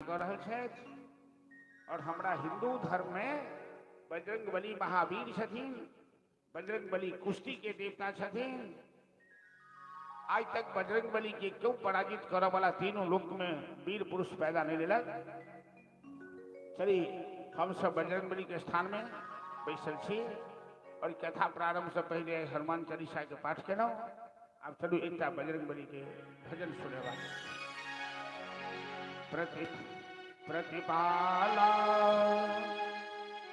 कऽ रहल छथि। और हमरा हिंदू धर्म में बजरंग बली महावीर छथिन, बजरंग बली कुश्ती के देवता छथिन। आज तक बजरंग बली के क्यों पराजित करऽ वाला तीनों लोक में वीर पुरुष पैदा नहीं लेलक। चली हम सब बजरंग बली के स्थान में बैसल छी और कथा प्रारंभ से पहले हनुमान चालीसा के पाठ केलहुँ। आब चलू एकटा बजरंग बली के भजन सुनेबा। प्रतिपाला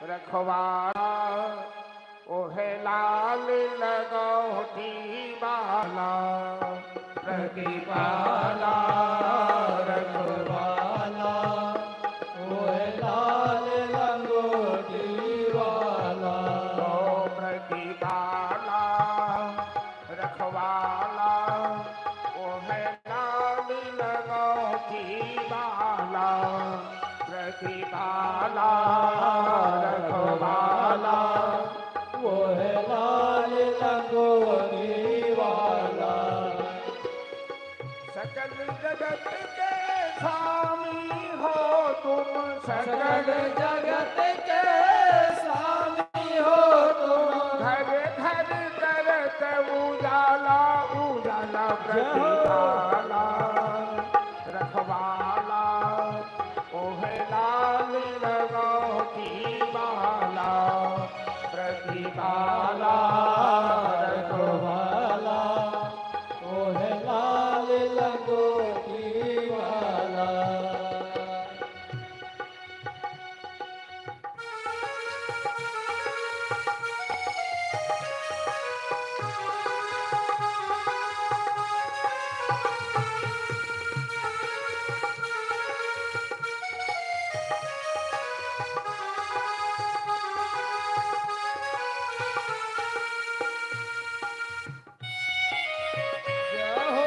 रखवाला ओहे लाल लगौटी बाला। प्रतिपाला रखवाला ओहे लाल लंगोटी वाला। ओ प्रतिपाला रखवाला ओहे लाल लगौटी बाला। प्रतिपाला रखवाला ओहे लाल लंगोटी वाला। सकल जगत के स्वामी हो तुम, सकल जगत के स्वामी हो तुम। घर घर करत उजाला उजाला। प्रतिपाला रखवाला ओहे लाल लगौटी बाला। प्रतिपाला रखवाला ओहे लाल लंगोटी वाला। जय हो।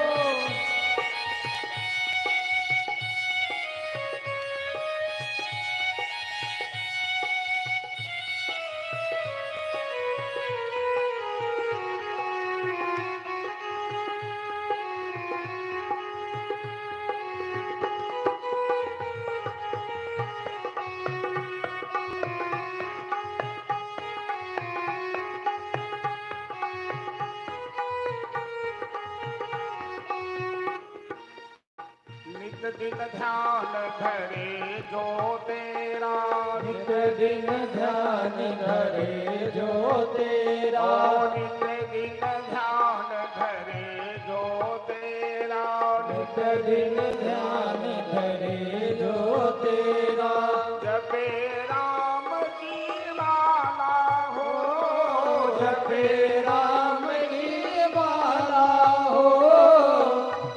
नित दिन ध्यान धरे जो तेरा, नित दिन ध्यान धरे जो तेरा। नित दिन ध्यान धरे जो तेरा, नित दिन ध्यान धरे जो तेरा। जपे राम की माला हो, जपे राम की माला हो।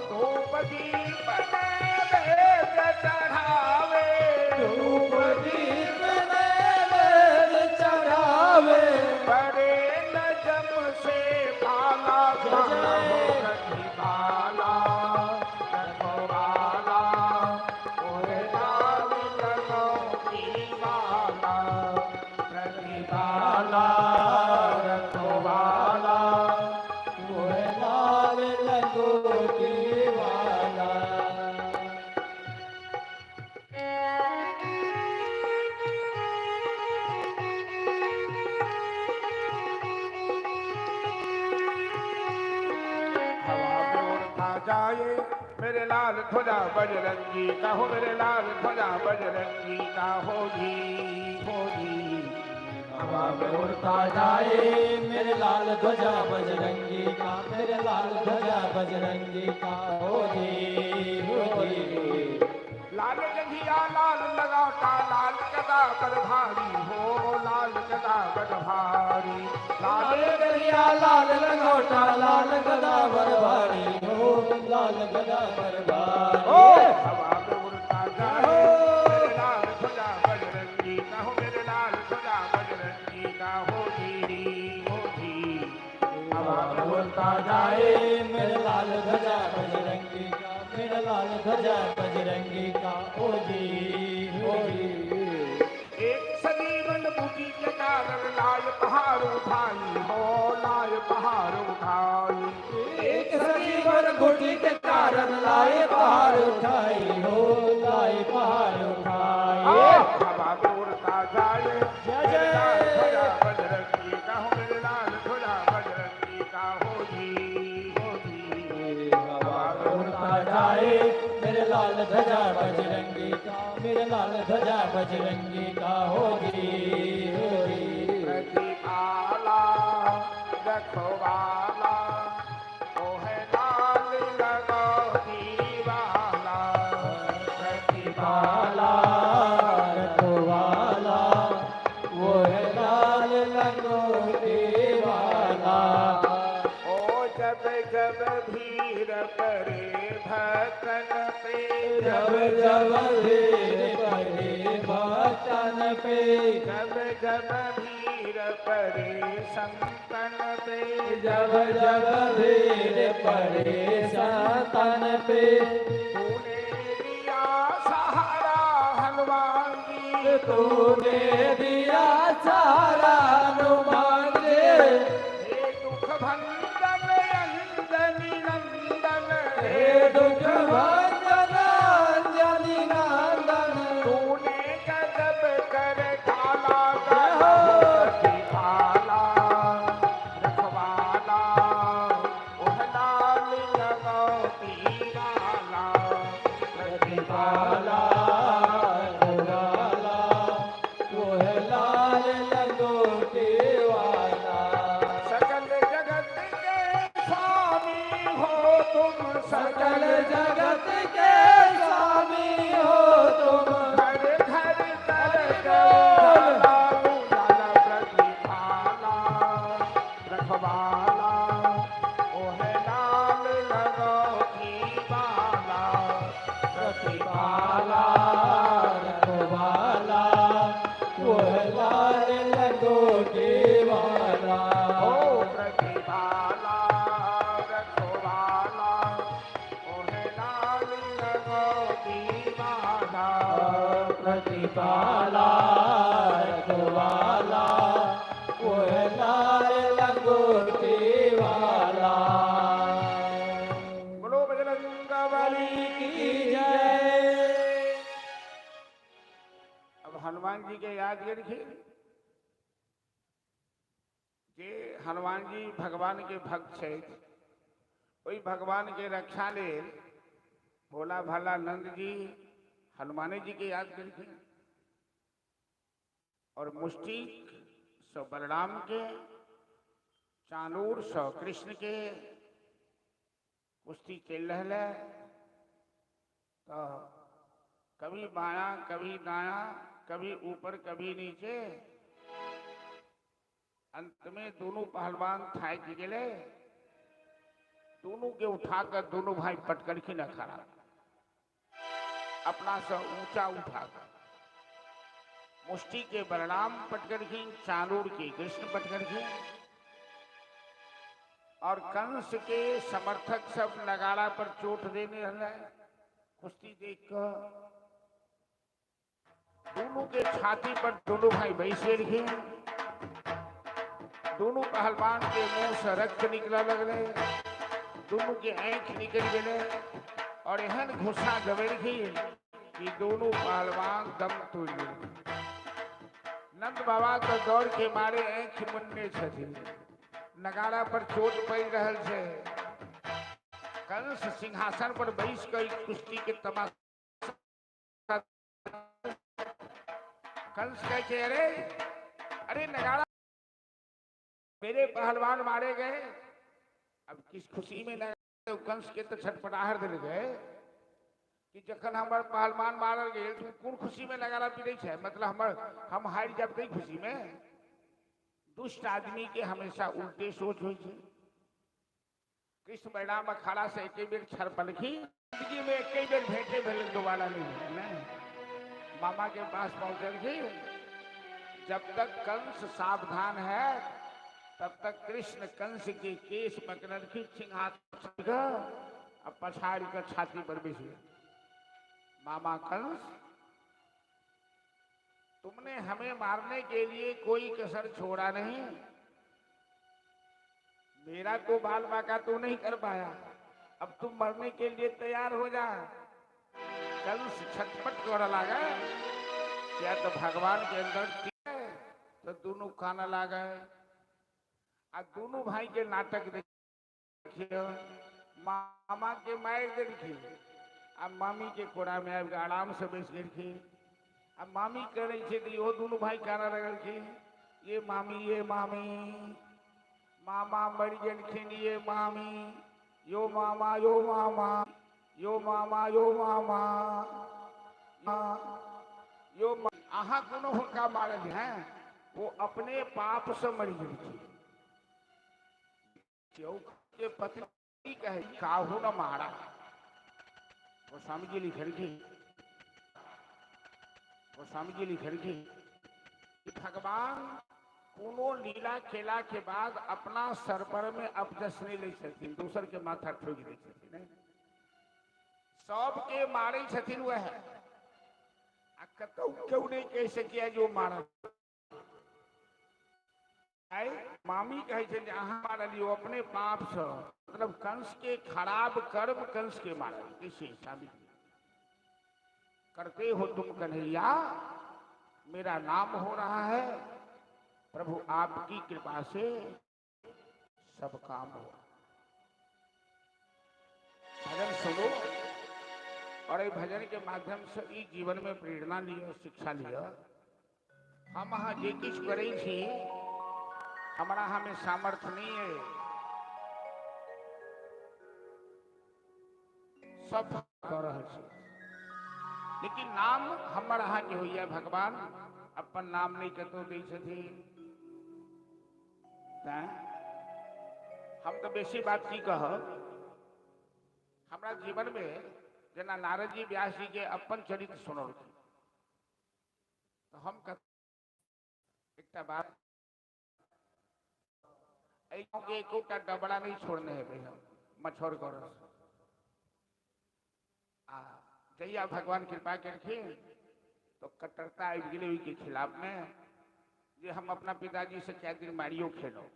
धूप दीप नैवेद्य चढ़ावे, धूप दीप नैवेद्य चढ़ावे। परे न जम से पाला पाला हो। प्रतिपाला रखवाला ओहे लाल लगौटी वाला। प्रतिपाला रखवाला ओहे लाल लंगोटी वाला। हवा में उड़ता जाए मेरे लाल ध्वजा बजरंगी का हो, मेरे लाल ध्वजा बजरंगी का हो जी हो जी। हवा में उड़ता जाए मेरे लाल ध्वजा बजरंगी का, मेरे लाल ध्वजा बजरंगी का हो जी हो जी। लाल जंघिया लाल लगाता लाल गदा पर भारी हो, लाल गदा पर भारी। लाल लाल गलिया लाल लंगोटा लाल गदा पर भारी हो, लाल गदा पर ओ भारी। हवा में उड़ता जाए मेरे लाल ध्वजा बजरंगी का हो, मेरे लाल ध्वजा बजरंगी का हो जी हो जी। हवा में उड़ता जाए मेरे लाल ध्वजा बजरंगी का, मेरे लाल ध्वजा बजरंगी का ओ जी ओ जी। एक सजीवन बूटी के कारण लाय पहाड़ उठाई हो, लाय पहाड़ उठाई। एक सजीवन घुटी के कारण लाए पहाड़ उठाई हो, लाए पहाड़ हवा में उड़ता जाए, मेरे लाल ध्वजा बजरंगी का हो, मेरे लाल ध्वजा बजरंगी का हो जी, हो जी। हवा में उड़ता जाए, मेरे लाल ध्वजा बजरंगी का, मेरे लाल ध्वजा बजरंगी का हो जी, हो जी। प्रतिपाला रखवाला, ओ है लाल लंगोटी वाला। प्रतिपाला रखवाला, वो है लाल लंगोटी वाला। ओ जब जब भीड़ पड़े भक्तन पे, जब जब भीड़ पड़े भक्तन पे, जब जब भीड़ पड़े संतन पे, जब जब भीड़ पड़े संतन पे, तूने दिया सहारा हनुमान जी, तूने दिया सहारा हनुमान जी। हे दुख भंजन अंजनी नंदन, हे दुख भंजन अंजनी नंदन, तूने गजब कर डाला, प्रतिपाला रखवाला, ओह लाल लंगोटी वाला। प्रतिपाला रखवाला, वो है लाल लंगोटी वाला। सकल जगत के स्वामी हो तुम, सकल जगत के स्वामी हो तुम, घर घर कर कर उजाला। प्रतिपाला रखवाला, ओह लाल लंगोटी वाला। प्रतिपाला रखवाला, वो है लाल लंगोटी वाला। ओ प्रतिपाला रखवाला, ओह लाल लंगोटी वाला। प्रतिपाला रखवाला, वो है लाल लंगोटी वाला। बोलो बजरंग बली की जय। अब हनुमान जी के याद रखिए, जे हनुमान जी भगवान के भक्त छथि, ओहि भगवान के रक्षा लेल भोला भाला नंद जी हनुमान जी के याद केलखिन और मुष्टिक सँ बलराम के, चाणूर सँ कृष्ण के कुश्ती चलि रहल है, तो कभी बायां कभी दायां, कभी ऊपर कभी नीचे, अंत में दोनों पहलवान थाकि गेलै, दोनों के उठाकर दोनों भाई पटकलखिन अखाड़ा, अपना से ऊंचा उठाकर मुष्टि के बलराम पटकलखिन, चाणूर के कृष्ण पटकलखिन और कंस के समर्थक सब नगाड़ा पर चोट देने रहले। कुश्ती देखकर दोनों के छाती पर दोनों भाई बैस गेलखिन, दोनों पहलवान के मुंह से रक्त निकल लगले, दोनों के आँखि निकल गेलै और एहन घुस्सा दबेलखिन कि दोनों पहलवान दम तोड़ि गेलखिन। नंद बाबा तो दौड़ के मारे आँखि मुनने छथिन, नगाड़ा पर चोट पड़ि रहल छै, कंस सिंहासन पर बैस कऽ कुश्ती के तमाशा। कंस कहै छै, अरे अरे नगाड़ा, मेरे पहलवान मारे गए, अब किस खुशी में लगा। कंस के तो छटपटाहट देल गए कि जखन हमर पहलवान मारल गेल तो कोन खुशी में नगाड़ा पीटै छै, मतलब हमर हम हारि जाब तै खुशी में। दुष्ट आदमी के हमेशा उल्टे सोच होइ छै। कृष्ण बलराम अखाड़ा से एक बेर छड़पलखिन, जिंदगी में एक बेर भेंटे भेल, दोबारा नहीं भेल। मामा के पास पहुंचलखिन, जब तक कंस सावधान है तब तक कृष्ण कंस के केस पकड़लखिन, सिंहासन अब पछाड़ कर छाती पर बैस गए। मामा कंस, तुमने हमें मारने के लिए कोई कसर छोड़ा नहीं, मेरा तो बाल बाका तो नहीं कर पाया, अब तुम मरने के लिए तैयार हो जा। कंस छटपट कर लगा किया तऽ भगवान के अंदर तऽ दुनू कानऽ लागल आ दुनू भाई के नाटक देखियौ। मामा के मारि देलखिन आ मामी के कोरा में आबि कऽ आराम से बैस गेलखिन आ मामी करै छै तऽ इहो दुनू भाई कानऽ लगलखिन, ये मामी ये मामी, मामा मरि गेलखिन ये मामी, यो मामा यो मामा, यो मामा यो मामा, यो अहाँ कोनो हुनका मारल हैं, वो अपने पाप से मरि गेलखिन। के पत्नी कहे काहू न मारा। गोस्वामी जी लिखलखिन, गोस्वामी जी लिखलखिन भगवान कोनो लीला केला के बाद अपना सर पर में अपजस नहीं लै छथिन, दोसर के माथा ठोकि दै छथिन, सबके मारै छथिन वएह, आ कतौ केओ नहीं कहि सकिया जो मारल। आइ मामी कहै छै जे अहाँ मारलियौ अपने पाप से, मतलब कंस के खराब कर्म कंस के मारल। कैसे साबित करते हो तुम कन्हैया, मेरा नाम हो रहा है, प्रभु आपकी कृपा से सब काम हो। भजन सुनो और भजन के माध्यम से ई जीवन में प्रेरणा लियो, शिक्षा लियो। हम अहाँ जे किछु करै छी, हमरा अहाँ में सामर्थ्य नहीं है, सब कऽ रहल छी, लेकिन नाम हमर अहाँ के होइया। भगवान अपन नाम नहीं कतौ दै छथिन। तैं हम तो बेसी बात की कहब, हमरा जीवन में जेना नारद जी व्यास जी के अपन चरित्र सुनलखिन तो हम एकटा बात, एहि गाँव के एकोटा डबरा नहीं छोड़ने हेबै हम मछौर करस। आ जहिया भगवान कृपा केलखिन तो कट्टरता आबि गेलै ओहिके खिलाफ में, जे हम अपना पिताजी से कए दिन मारियो खेलहुँ।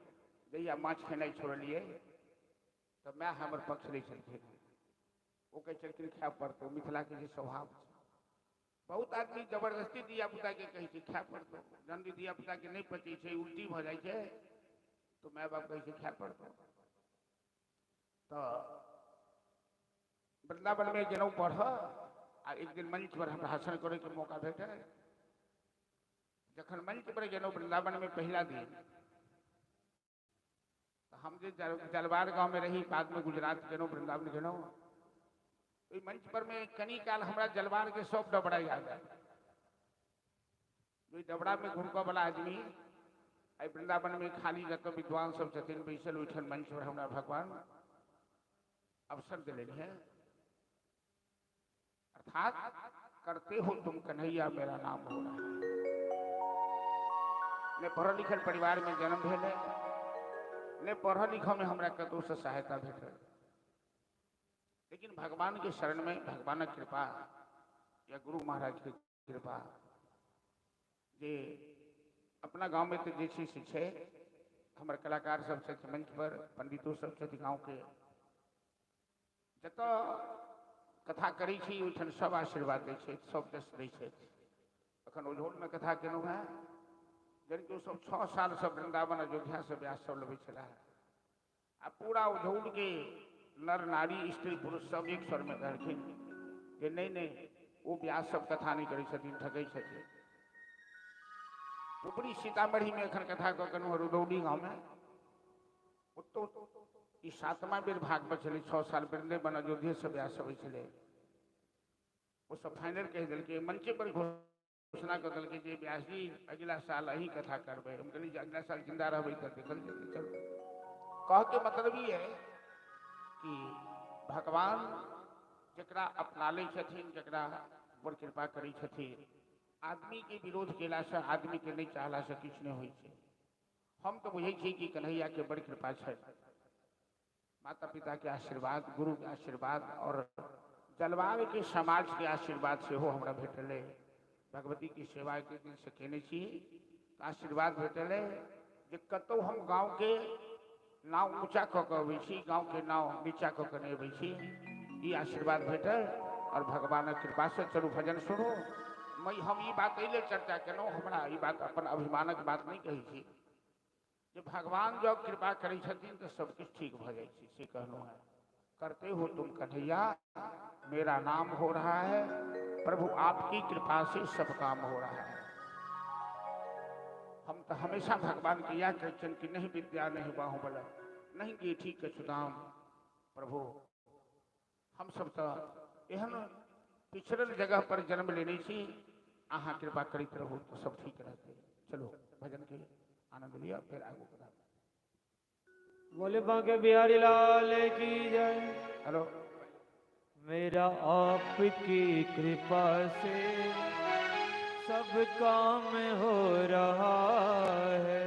जहिया माछ खेनाइ छोड़लियै तऽ माय हमर पक्ष लै छलखिन, ओ कहै छलखिन खाय पड़तौ, मिथिला के जे स्वभाव छै। बहुत आदमी जबरदस्ती धिया पुता के कहै छै खाय पड़तौ, जहन धिया पुता के नहि पचै छै, उल्टी भऽ जाइ छै, तो my बाप कहै छै खाय पड़तौ। तऽ वृंदावन में गेलहुँ पढ़ऽ आ एक दिन मंच पर हम भाषण करे के मौका भेटल। जखन मंच पर गेलहुँ वृंदावन में पहिला दिन, तऽ हम जे जलवार गाँव में रही, बाद में गुजरात गेलहुँ, वृंदावन गेलहुँ, ओहि मंच पर में कनी काल हमरा जलवार के सब डबरा याद आयल। ओहि डबरा में घुमकऽ वाला आदमी एहि वृंदावन में खाली जतऽ विद्वान सब छथिन बैसल, ओहिठाम मंच पर हमरा भगवान अवसर देलनि है। अर्थात करते हो तुम कन्हैया मेरा नाम हो रहा है। ने पढ़ल लिखल परिवार में जन्म भेल है, ने पढ़ल लिखल में हमरा कतौ से सहायता भेटल, लेकिन भगवान के शरण में भगवानक कृपा या गुरु महाराज के कृपा जे अपना गाँव में तो जे छै से छै। हमर कलाकार सब छथि मंच पर, पंडितो सब छथि गाँव के, जतऽ कथा करै छी ओहिठाम सब आशीर्वाद दै छथि, सब जस दै छथि। अखन ओझौल में कथा केलहुँ हेँ, जखन कि ओ सब 6 साल से वृंदावन अयोध्या से व्यास सब लबै छलाह आ पूरा ओझौल के नर नारी स्त्री पुरुष सब एक स्वर में कहलखिन जे नहीं नहीं, ओ व्यास सब कथा नहीं करै छथिन, ठकै छथिन। ऊपरी सीतामढ़ी में अखन कथा कऽ केलहुँ रुदौली गाँव में, ओतौ ई 7वां बेर भाग बचलै। 6 साल वृंदावन अयोध्या से व्यास अबै छलै, ओ सब फाइनल कहि देलकै, मंचे पर घोषणा कऽ देलकै जे व्यास जी अगिला साल अहीं कथा करबै। हम कहलियै जे अगिला साल जिंदा रहबै तऽ देखल जेतै। चलू, कह के मतलब ई है कि भगवान जकरा अपना लै छथिन, जकरा बड़ कृपा करै छथिन, आदमी के विरोध केला से, आदमी के नहीं चाहला से किछु नहीं होइ छै। हम तो बुझै छियै कि कन्हैया के बड़ कृपा छै, माता पिता के आशीर्वाद, गुरु के आशीर्वाद और जलवार के समाज के आशीर्वाद सेहो हमरा भेटल है। भगवती की सेवा के दिन से केने छी, आशीर्वाद भेटल है जे कतौ हम गाँव के नाव ऊँचा कऽ के अबै छी, गाँव के नाव नीचा कऽ के नहि अबै छी। ई आशीर्वाद भेटल और भगवानक कृपा से चलू भजन सुनू। हम ई बात एहि लेल चर्चा केलहुँ, हमरा ई बात अपन अभिमानक बात नहि कहै छी जे भगवान जब कृपा करै छथिन तऽ सब किछु ठीक भऽ जाइ छै, से कहलहुँ हेँ। करते हो तुम कन्हैया मेरा नाम हो रहा है, प्रभु आपकी कृपा से सब काम हो रहा है। हम तो हमेशा भगवान के यह कहै छियनि कि नहीं विद्या नहीं बाहुबल नहीं गेठी कछुदाम। प्रभु हम सब तो एहन पिछड़ल जगह पर जन्म लेने छी, अहाँ कृपा करैत रहू तो सब ठीक रहते। चलो भजन के आनंद लिया, फिर आगू बढ़ा। बोले बांके बिहारी लाल की जय। हेलो। मेरा आपकी कृपा से सब काम हो रहा है,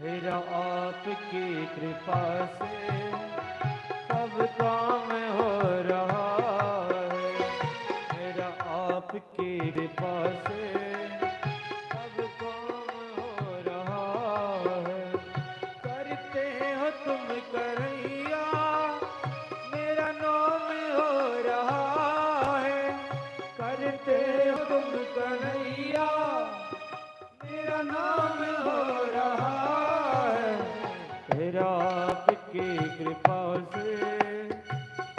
मेरा आपकी कृपा से सब काम हो रहा है, मेरा आपकी कृपा से सब काम हो रहा है। करते हो तुम करैया मेरा नाम हो रहा है, करते हो तुम कन्हैया मेरा नाम हो रहा है, मेरा आपकी कृपा से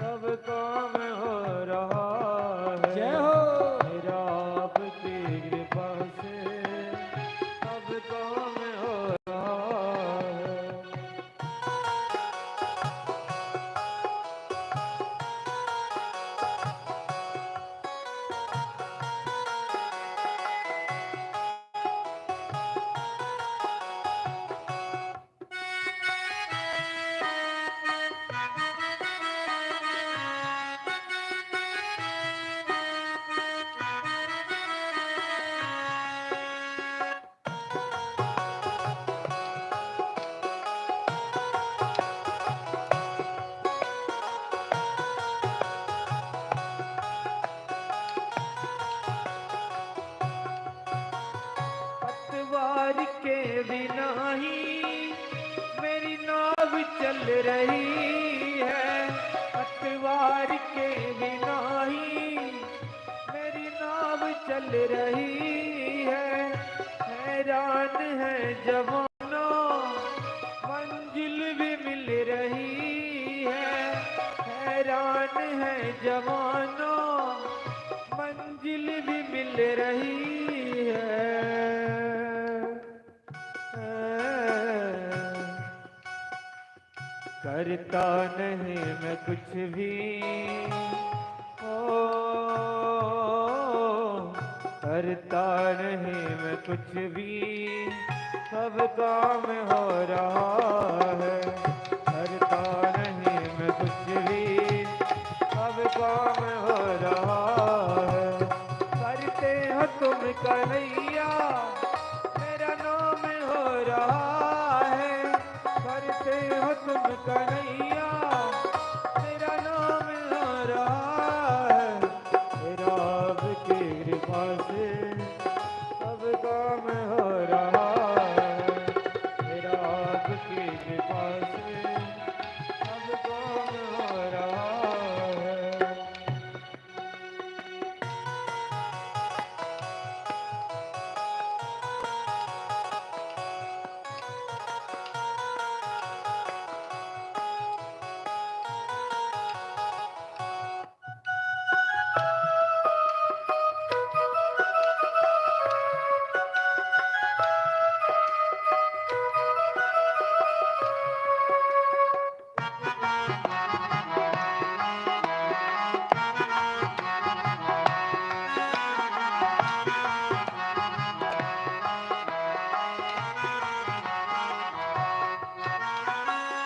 सब काम हो रहा है। जय हो। मेरा आपकी कृपा से सब काम हो रहा है। पतवार के बिना ही मेरी नाव चल रही है, पतवार के बिना ही मेरी नाव चल रही है। हैरान है जवानों मंजिल भी मिल रही है, हैरान है जवानों मंजिल भी मिल रही है। करता नहीं मैं कुछ भी, ओ करता नहीं मैं कुछ भी, सब काम हो रहा है। करता नहीं मैं कुछ भी, सब काम हो रहा है। करते हो तुम कन्हैया मेरा नाम हो रहा है, करते हो तुम कन्हैया मेरा नाम हो रहा है, मेरा आपकी कृपा से सब काम हो रहा है, मेरा आपकी कृपा से सब काम हो रहा है।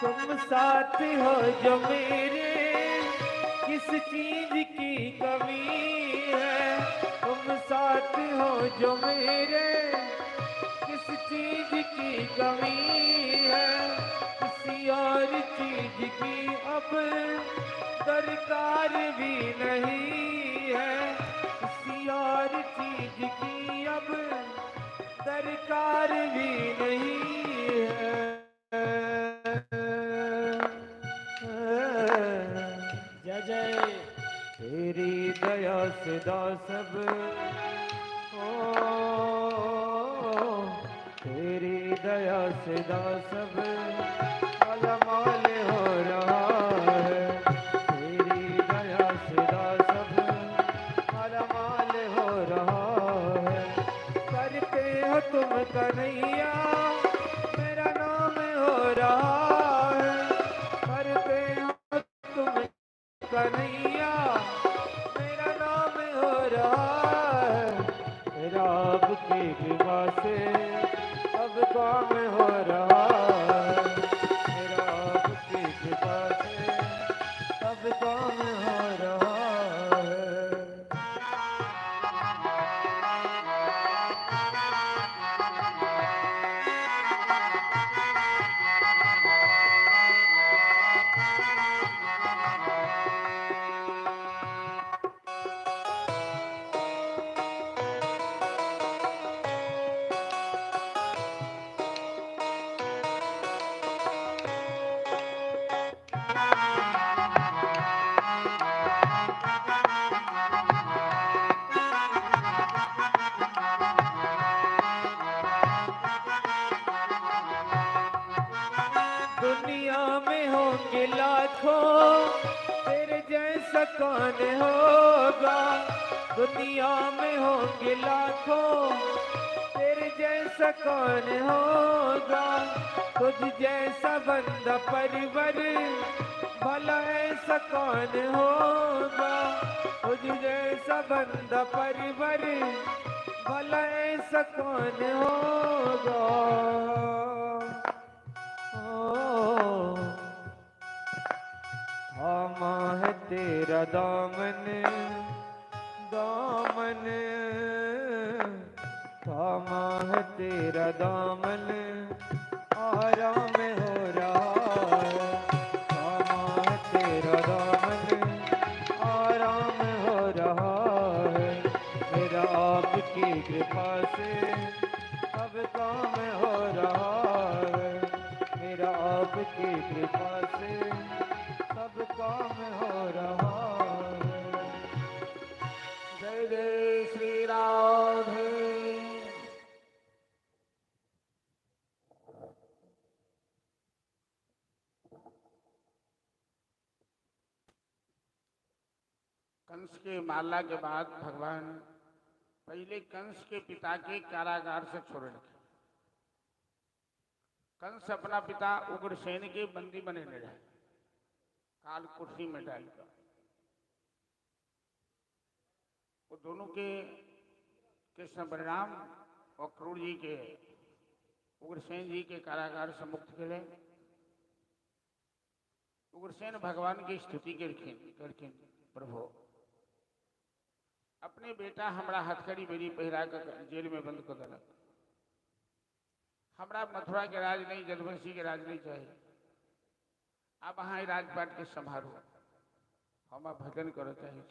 तुम साथ हो जो मेरे किस चीज की कमी है, तुम साथ हो जो मेरे किस चीज की कमी है, किसी और चीज की अब दरकार भी नहीं है, किसी और चीज की अब दरकार भी नहीं है। जय जय। तेरी दया सदा सब दया से दास सब मालामाल हो रहा है, तेरी दया से दास सब मालामाल हो रहा है। करते हो तुम कन्हैया मेरा नाम हो रहा है, करते हो तुम कन्हैया मेरा नाम हो रहा है। मेरा आपकी कृपा से अब काम हो रहा है, मेरा आपकी कृपा से अब काम हो रहा है। दुनिया में होंगे लाखों तेरे जैसा कौन होगा, दुनिया में होंगे लाखों तेरे जैसा कौन होगा। तुझ जैसा बंदा परवर भला ऐसा कौन होगा, तुझ जैसा बंदा परवर भला ऐसा कौन होगा। थामा है तेरा दामन दामन, थामा है तेरा दामन आराम हो रहा है, थामा है तेरा दामन आराम हो रहा है। मेरा आपकी कृपा से अब काम हो रहा है, मेरा आपकी कृपा से सब काम हो रहा है। जय जय श्री राधे। कंस के मारला के बाद भगवान पहले कंस के पिता के कारागार से छोड़े। कंस अपना पिता उग्रसेन के बंदी बने रहे, काल कुर्सी में डालकर। वो दोनों के कृष्ण बलराम और क्रूर जी के उग्रसेन जी के कारागार से मुक्त करे। उग्रसेन भगवान की स्तुति करखिन, प्रभु अपने बेटा हमरा हथकड़ी बेड़ी पहिरा कर जेल में बंद कर दिलक, हमरा मथुरा के राज नहीं, जदवंशी के राज नहीं चाहिए, अब अहाँ राजपाट के संभारू, हम भजन करो चाहे।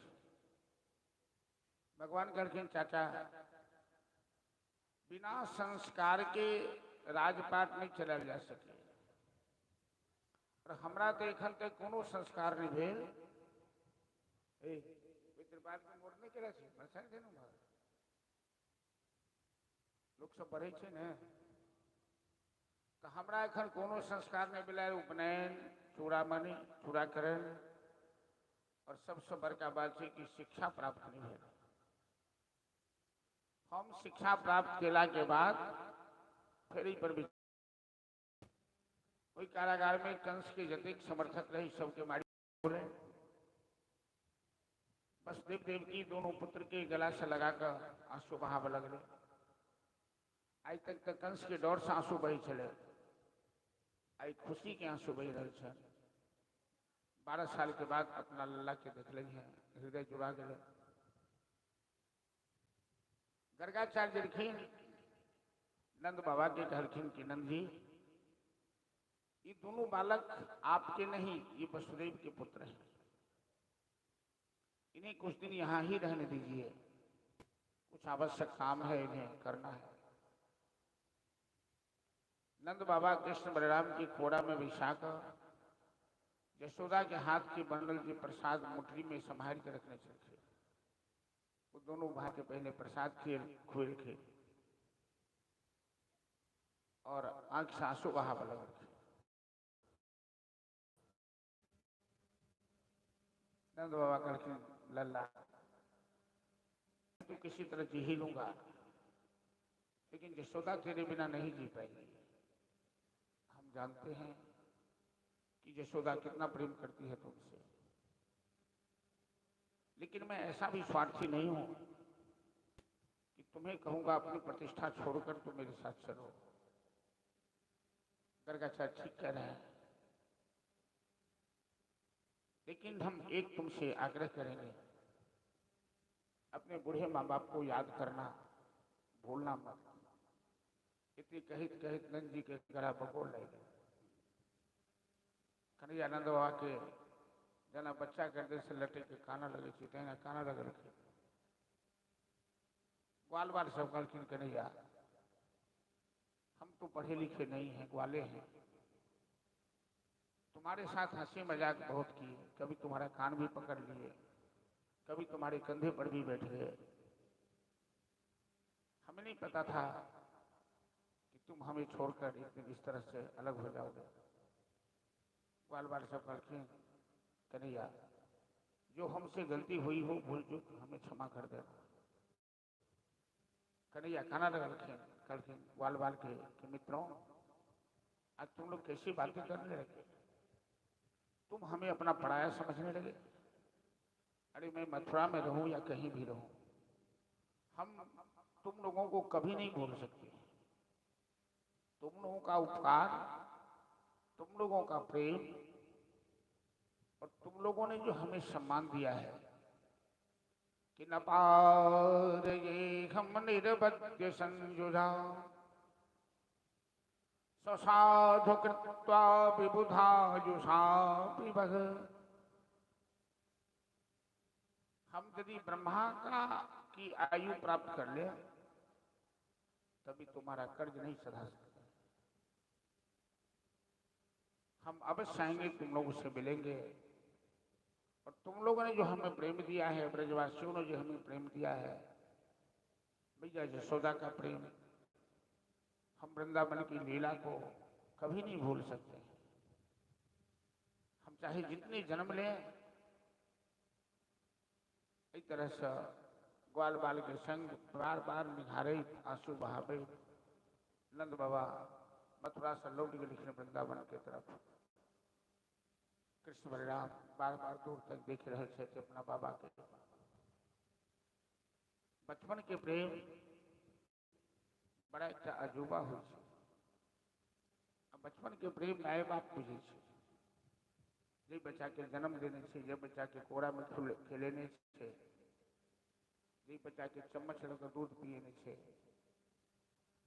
भगवान कहलखिन चाचा बिना संस्कार के राजपाट नहीं चलायल जा सके, और हमरा तो एखन तक कोनो संस्कार नहीं भेल। लोक सब बढ़े छै ने, तो हमरा एखन कोनो संस्कार नहीं भेलै, उपनयन चूड़ामणि चूड़ाकरण, और सबसे बड़का बात है कि शिक्षा प्राप्त नहीं भेल। हम शिक्षा प्राप्त केला के बाद फिर पर ओहि कारागार में कंस के जतेक समर्थक रही सबके मारी बोले। बस देव देवकी दोनों पुत्र के गला से लगाकर आंसू बहावे लगले। आइ तक तो कंस के डर से आंसू बही छले, आई खुशी के आंसू बही रहे छल। 12 साल के बाद अपना लल्ला के देखल है, हृदय जुड़ा गए। गर्गाचार्य रखिन नंद बाबा के कहलखिन कि नंद जी ये दोनों बालक आपके नहीं, ये वसुदेव के पुत्र हैं, इन्हें कुछ दिन यहाँ ही रहने दीजिए, कुछ आवश्यक काम है इन्हें करना है। नंद बाबा कृष्ण बलराम की कोड़ा में बिछाकर यशोदा के हाथ के बंडल के प्रसाद मुठरी में संभाल के रखने चलते। वो दोनों भाई के पहले प्रसाद खुएल खे और आंखि से आंसू बहाबऽ लगलखिन। नंद बाबा कहलखिन, लल्ला तो किसी तरह जी ही लूंगा, लेकिन यशोदा तेरे बिना नहीं जी पाएगी। हम जानते हैं कि यशोदा कितना प्रेम करती है तुमसे, लेकिन मैं ऐसा भी स्वार्थी नहीं हूं कि तुम्हें कहूंगा अपनी प्रतिष्ठा छोड़कर तुम मेरे साथ चलो। गर्गाचार्य ठीक कह रहे हैं, लेकिन हम एक तुमसे आग्रह करेंगे, अपने बूढ़े माँ बाप को याद करना भूलना मत। इतनी कहित कहित नंद जी के गला बगोल लग गए। कन्हैया नंद बाबा के जना बच्चा गर्दन से लटे के काना लगे छी तहिना काना लगलखिन। ग्वाल बाल सब कहलखिन, कन्हैया हम तो पढ़े लिखे नहीं हैं, ग्वाले हैं, तुम्हारे साथ हंसी मजाक बहुत किए, कभी तुम्हारा कान भी पकड़ लिए, कभी तुम्हारे कंधे पर भी बैठ गए, हमें नहीं पता था कि तुम हमें छोड़कर एक दिन इस तरह से अलग हो जाओगे। ग्वाल बाल सब कहलखिन, कन्हैया जो हमसे गलती हुई हो भूल चूक हमें क्षमा कर देना। कन्हैया खाना लगलखिन, कहलखिन ग्वाल बाल के मित्रों आज तुम लोग कैसी बातें करने लगे, तुम हमें अपना पराया समझने लगे। अरे मैं मथुरा में रहूं या कहीं भी रहूं, हम तुम लोगों को कभी नहीं भूल सकते। तुम लोगों का उपकार, तुम लोगों का प्रेम और तुम लोगों ने जो हमें सम्मान दिया है कि न पार ये हम निरवद्य संजुझा ससाधु कृत्वा विबुधायुषा विभग। हम यदि ब्रह्मा का की आयु प्राप्त कर ले तभी तुम्हारा कर्ज नहीं सधा सकते। हम अवश्य आएंगे, तुम लोगों से मिलेंगे और तुम लोगों ने जो हमें प्रेम दिया है, ब्रजवासियों ने जो हमें प्रेम दिया है, भैया यशोदा का प्रेम, हम वृंदावन की लीला को कभी नहीं भूल सकते। हम चाहे जितने जन्म लें, इस तरह से ग्वाल बाल के संग बार बार निहारे आंसू बहावे नंद बाबा मथुरा से लौट गेलखिन वृंदावन के तरफ। कृष्ण बलराम बार बार दूर तक देख रहे थे अपना बाबा के। बचपन के प्रेम बड़ा एक अजूबा हो। बचपन के प्रेम my बाप बुझे छे, जे बच्चा के जन्म देने छे, जे बच्चा के कोरा में खेलेने छे, जे बच्चा के चम्मच लग के दूध पिएने छे,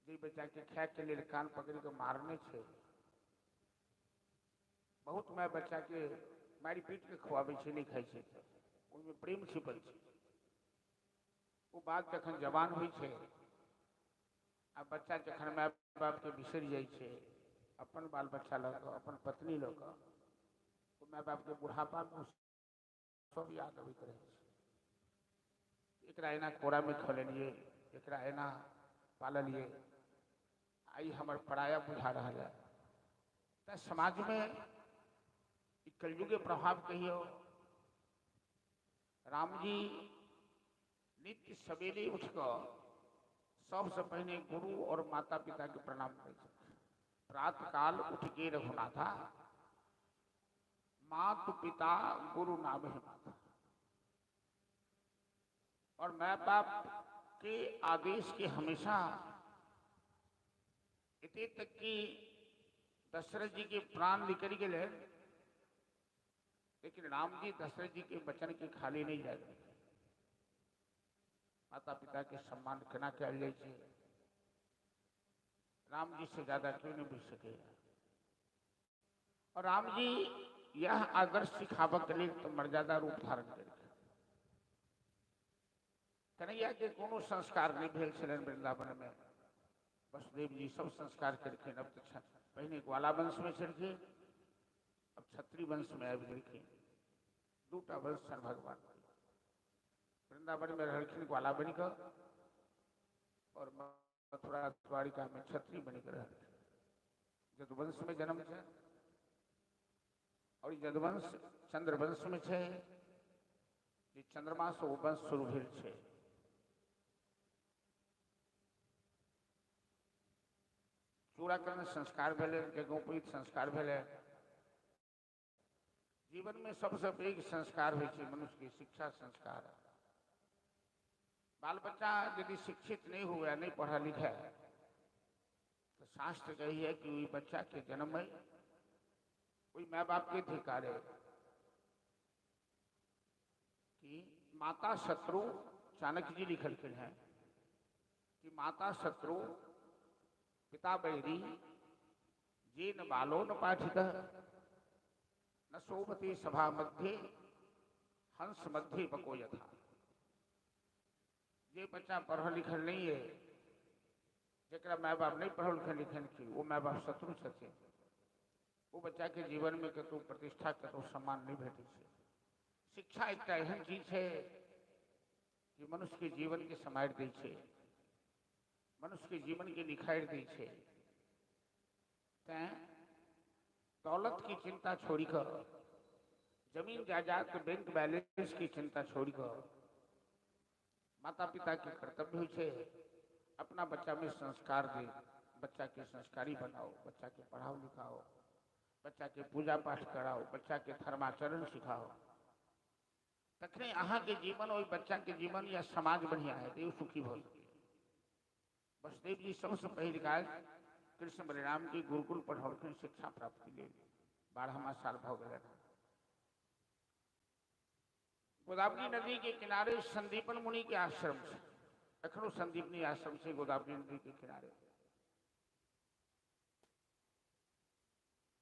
जे बच्चा के खाए के लिए कान पकड़ के मारने छे। बहुत my बच्चा के मारि पीट के खुआबै छे, नहीं खाइ छे, ओहिमे प्रेम छिपल छे। ओ बात जखन जवान होइ छे आ बच्चा जखन my बाप के बिसरि जाइ छे, अपन बाल बच्चा लऽ कऽ अपन पत्नी लऽ कऽ, ओ my बाप के बुढ़ापा में सब याद अबैत रहै छै। एकरा एना कोरा में खेलेलियै, एकरा एना पाललियै, आइ हमर पराया बुझा रहल है। तऽ समाज में ई कलयुग के प्रभाव कहियो। राम जी नित्य सवेरे उठ कऽ सबसे पहिने गुरु और माता पिता के प्रणाम करै छथिन। प्रातः काल उठ के रघुनाथा मातु पिता गुरु नाम है माता। और माँ बाप के आदेश के हमेशा इतने तक कि दशरथ जी के प्राण निकल गए, लेकिन राम जी दशरथ जी के वचन के खाली नहीं जाते। माता पिता के सम्मान केना कयल जाइ छै, राम जी से ज्यादा क्यों नहीं बुझ सके। और राम जी यह आदर्श सिखाबक के लिए तो मर्यादा रूप धारण करके कन्हैया के कोनो संस्कार नहीं भेल छलनि वृंदावन में। वसुदेव जी सब संस्कार केलखिन। अब तो पहिने ग्वाला वंश में छलखिन, अब क्षत्रिय वंश में आबि गेलखिन। दूटा वंश छनि भगवान के। वृंदावन में रहलखिन ग्वाला बनि कऽ और मथुरा द्वारिका में क्षत्रिय बनि कऽ रहलखिन। यदुवंश में जन्म छै और यदुवंश चंद्रवंश में छै, जे चंद्रमा से ओ वंश शुरू भेल छै। चूड़ाकरण संस्कार भेलै, यज्ञोपवीत संस्कार भेलै। जीवन में सबसे पैघ संस्कार होइ छै मनुष्य के शिक्षा संस्कार। बाल बच्चा यदि शिक्षित नहीं हुए, नहीं पढ़ा लिखा है, तो शास्त्र कही है कि वही बच्चा के जन्म है वही माँ बाप के अधिकार है कि माता शत्रु, चाणक्य जी लिखलखिन हैं कि माता शत्रु पिता बैरी जेन बालो न पाठित न शोभते सभा मध्ये हंस मध्ये बको यथा। जे बच्चा पढ़ल लिखल नहीं है, जरा my बाप नहीं पढ़ल लिखल लिखल, वो my बाप शत्रु छथिन। वो बच्चा के जीवन में कतौ प्रतिष्ठा कतौ सम्मान नहीं भेटै छै। शिक्षा एकटा एहन चीज है कि मनुष्य के जीवन के समारि दै छै, मनुष्य के जीवन के निखारि दै छै। तैं दौलत की चिंता छोड़ी कऽ, जमीन जायदाद बैंक बैलेंस की चिंता छोड़ी कऽ माता पिता के कर्तव्य होइ छै अपना बच्चा में संस्कार दे, बच्चा के संस्कारी बनाओ, बच्चा के पढ़ाओ लिखाओ, बच्चा के पूजा पाठ कराओ, बच्चा के धर्माचरण सिखाओ। तखने अहाँ के जीवन और बच्चा के जीवन या समाज बढ़िया है तो सुखी भऽ सकै। वसुदेव जी सबसे पहिल काज कृष्ण बलराम के गुरुकुल पढ़ौलखिन शिक्षा प्राप्ति लेल। 12वां साल भऽ गेलनि। गोदावरी नदी के किनारे संदीपन मुनि के आश्रम छै, एखनो संदीपनी आश्रम छै गोदावरी नदी के किनारे।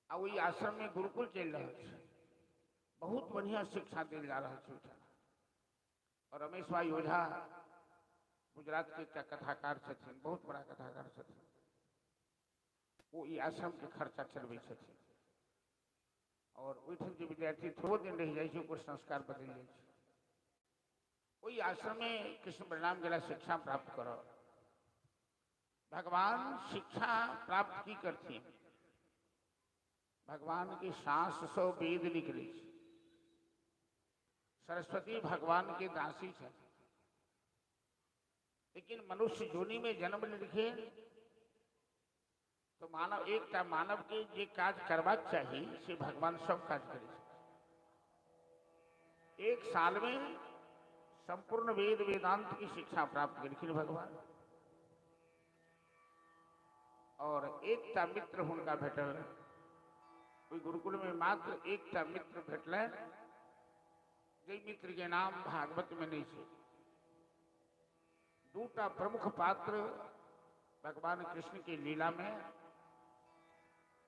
आ ओहि आश्रम में गुरुकुल चलि रहल छै, बहुत बढ़िया शिक्षा देल जा रहल छै ओहिठाम। और रमेश भाई ओझा गुजरात के एकटा कथाकार छथिन, बहुत बड़ा कथाकार छथिन, ओ ई आश्रम के खर्चा चलबै छथिन। और ओहिठाम जे विद्यार्थी थोड़ो दिन रहि जाइ छै ओकर संस्कार बदलि जाइ छै। ओहि आश्रम में कृष्ण बलराम गेला शिक्षा प्राप्त करऽ। भगवान शिक्षा प्राप्त की करथिन? भगवान के सांस से वेद निकले छै। सरस्वती भगवान के दासी छथिन, लेकिन मनुष्य जोनि में जन्म लेलखिन तो मानव एकटा मानव के जे काज करबाक चाही से भगवान सब काज करै छथिन। एक साल में संपूर्ण वेद वेदांत की शिक्षा प्राप्त केलखिन भगवान। और एकटा मित्र हुनका भेटल, ओहि गुरुकुल में मात्र एकटा मित्र भेटलनि, जाहि मित्र के नाम भागवत में नहीं छै। दूटा प्रमुख पात्र भगवान कृष्ण के लीला में,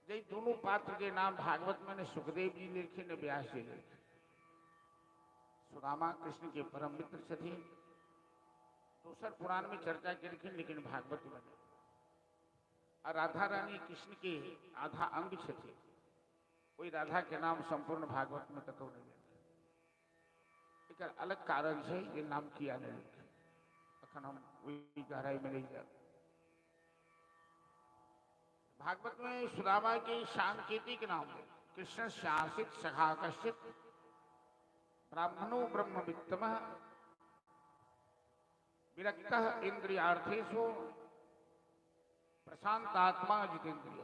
जाहि दोनों पात्र के नाम भागवत में ने सुखदेव जी लेलखिन ने व्यास जी लेलखिन। सुदामा कृष्ण के परम मित्र छथिन, दोसर पुराण में चर्चा केलखिन लेकिन भागवत में नहीं। आ राधा रानी कृष्ण के आधा अंग छथिन, ओहि राधा के नाम संपूर्ण भागवत में कतौ नहीं लेलखिन। एकर अलग कारण छै जे नाम किया नहीं लेलखिन, अखन हम ओहि गहराई में नहीं जायब। भागवत में सुदामा के सांकेतिक नाम है कृष्ण शासित सखा कश्चित ब्राह्मणो ब्रह्मवित्तम विरक्त इंद्रियार्थेषु प्रशांतात्मा जितेंद्रिय।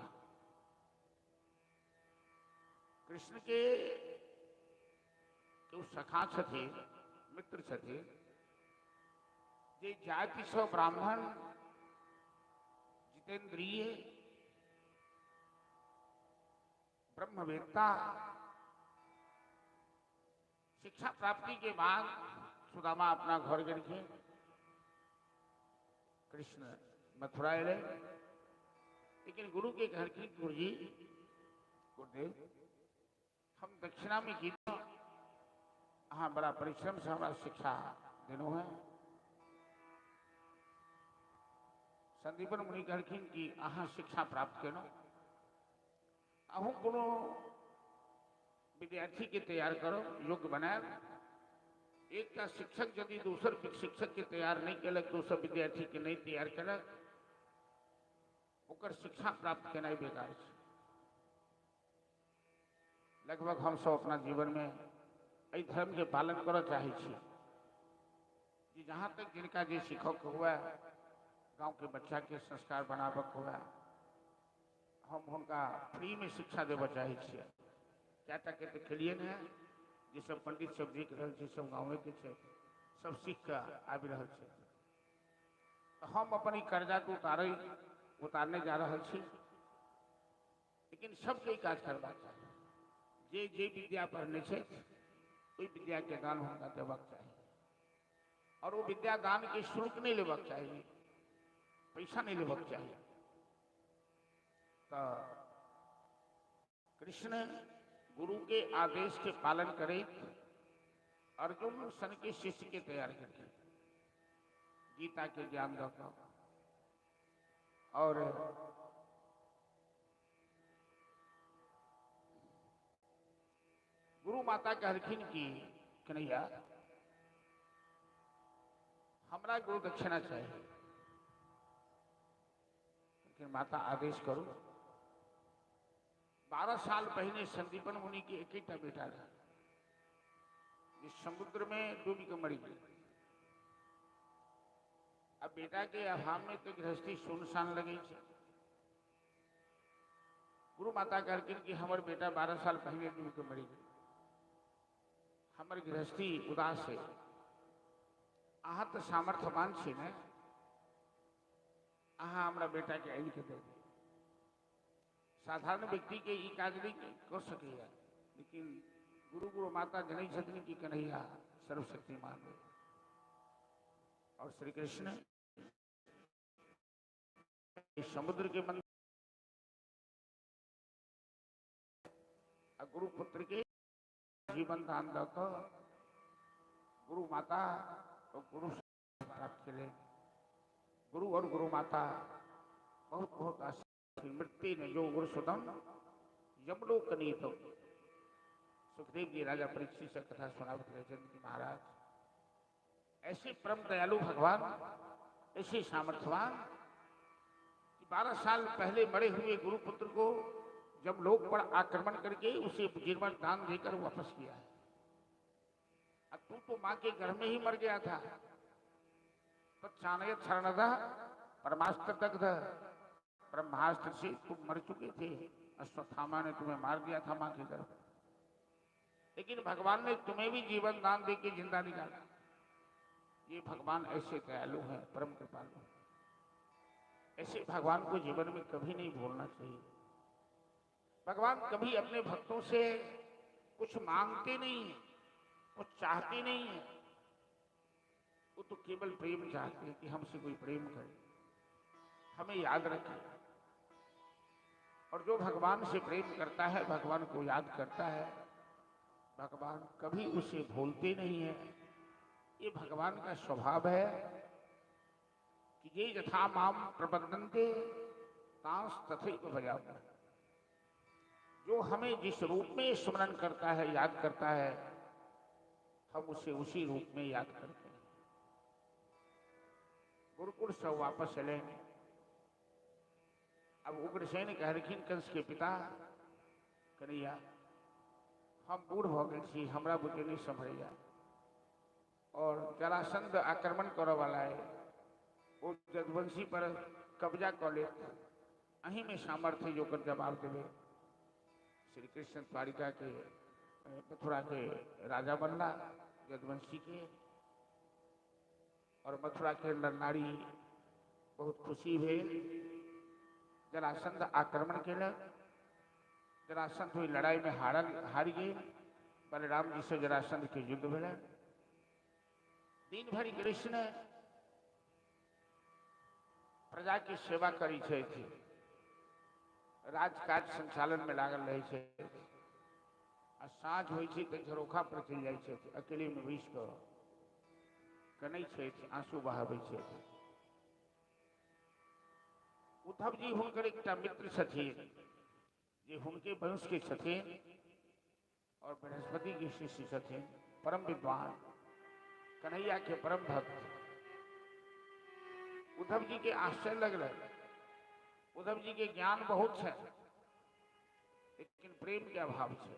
कृष्ण के जो सखा छथिन, मित्र छथिन, जे जाति से ब्राह्मण जितेंद्रिय ब्रह्मवेत्ता, शिक्षा प्राप्ति के बाद सुदामा अपना घर गेलखिन, कृष्ण मथुरा एलै। लेकिन गुरु के कहलखिन गुरुजी गुरुदेव हम दक्षिणा में की अहाँ बड़ा परिश्रम से हमरा शिक्षा देलहुँ हैं। संदीपन मुनि कहलखिन कि अहाँ शिक्षा प्राप्त केलहुँ, अहूँ कोनो विद्यार्थी के तैयार करो, योग्य बनायब। एकटा शिक्षक यदि दोसर शिक्षक के तैयार नहीं केलक, दोसर विद्यार्थी के नहीं तैयार केलक, ओकर शिक्षा प्राप्त केनाइ बेकार छै। लगभग हम सब अपना जीवन में एहि धर्म के पालन करऽ चाहै छी जे जहाँ तक जिनका जे सीखक हुए, गाँव के बच्चा के संस्कार बनाबक हुए, हम हुनका फ्री में शिक्षा देबऽ चाहै छियै। 4टा के तऽ खेलिए ने, जे सब पंडित सब देख रहल छै सब गाँवे के छै, सब सीख कऽ आबि रहल छै। तऽ हम अपन ई कर्जा के उतारने जा रहल छी। लेकिन सबके ई काज करबाक चाही, जे जे विद्या पढ़ने छै ओहि विद्या के दान हुनका देबाक चाही, और वो विद्या दान के शुल्क नहीं लेबाक चाही, पैसा नहीं लेबाक चाही। तऽ कृष्ण गुरु के आदेश के पालन करैत अर्जुन सन के शिष्य के तैयार करके गीता के ज्ञान दऽ कऽ और गुरु माता कहलखिन कि कन्हैया हमरा गुरु दक्षिणा चाही। लेकिन माता आदेश करू। 12 साल पहले संदीपन मुनि के एक बेटा रहे जे समुद्र में डूबी के मरी गए। अब बेटा के अभाव में तो गृहस्थी सुनसान लगे छे। गुरु माता कहलखिन कि हमर बेटा 12 साल पहले डूबी के मरी गए, हमर गृहस्थी उदास है, अहाँ तो सामर्थ्यवान छी ने, अहाँ हमरा बेटा के आनि के दे दियौ। साधारण व्यक्ति के ई काज नहीं कर सकैया, लेकिन गुरु गुरु माता जनै छथिन कि कन्हैया सर्वशक्तिमान है। और श्री कृष्ण समुद्र के मंदिर गुरु पुत्र के जीवन दान दऽ कऽ गुरु माता और गुरु प्राप्त केले। गुरु और गुरु माता बहुत बहुत आशीर्वाद। मृत्यु ने जो गुरु सुतम यमलोक नीतम। सुखदेव जी राजा परीक्षित से कथा सुनावत रहे कि महाराज ऐसे परम दयालु भगवान, ऐसे सामर्थ्यवान कि 12 साल पहले मरे हुए गुरुपुत्र को जब लोक पर आक्रमण करके उसे जीवन दान देकर वापस किया है। अब तू तो माँ के घर में ही मर गया था। तत्सानयत शरणदा परमास्त्र दग्ध, ब्रह्मास्त्र से तुम मर चुके थे, अश्वत्थामा ने तुम्हें मार दिया था माँ के गर्भ, लेकिन भगवान ने तुम्हें भी जीवन दान दे के जिंदा निकाला। ये भगवान ऐसे दयालु हैं, परम कृपालु। ऐसे भगवान को जीवन में कभी नहीं भूलना चाहिए। भगवान कभी अपने भक्तों से कुछ मांगते नहीं है, कुछ चाहते नहीं है, वो तो केवल प्रेम चाहते हैं कि हमसे कोई प्रेम करे, हमें याद रखे। और जो भगवान से प्रेम करता है, भगवान को याद करता है, भगवान कभी उसे भूलते नहीं है। ये भगवान का स्वभाव है कि ये यथा माम प्रबंधन्ते तांस तथैव भजामि। जो हमें जिस रूप में स्मरण करता है, याद करता है, हम उसे उसी रूप में याद करते हैं। गुरुकुल सब वापस चले। अब उग्रसेन कहलखिन कंस के पिता, कन्हैया हम बूढ़ भऽ गेल छी, हमरा बुते नहीं सम्हरैया, और जरासंध आक्रमण करऽ वाला है, वो जदवंशी पर कब्जा कऽ लेत, अहीं में सामर्थ्य जो ओकर जवाब देबै। श्री कृष्ण द्वारिका के मथुरा के राजा बनला यदुवंशी के, और मथुरा के नर नारी बहुत खुशी भेल। जरासंध आक्रमण केलक, जरासंध ओहि लड़ाई में हारि गेल। बलराम जी से जरासंध के युद्ध भेल। दिन भरि कृष्ण प्रजा के सेवा करै छथि, राजकाज संचालन में लागल रहै छै, आ साँझ होइ छै तऽ झरोखा पर चलि जाइ छथि, अकेले में बैस कऽ कनै छथि, आंसू बहाबै छथि। उद्धव जी हुनकर एकटा मित्र छथिन जे हुनके वंश के छथिन और बृहस्पति के शिष्य छथिन, परम विद्वान, कन्हैया के परम भक्त। उद्धव जी के आश्चर्य लगल। उद्धव जी के ज्ञान बहुत है लेकिन प्रेम के अभाव है।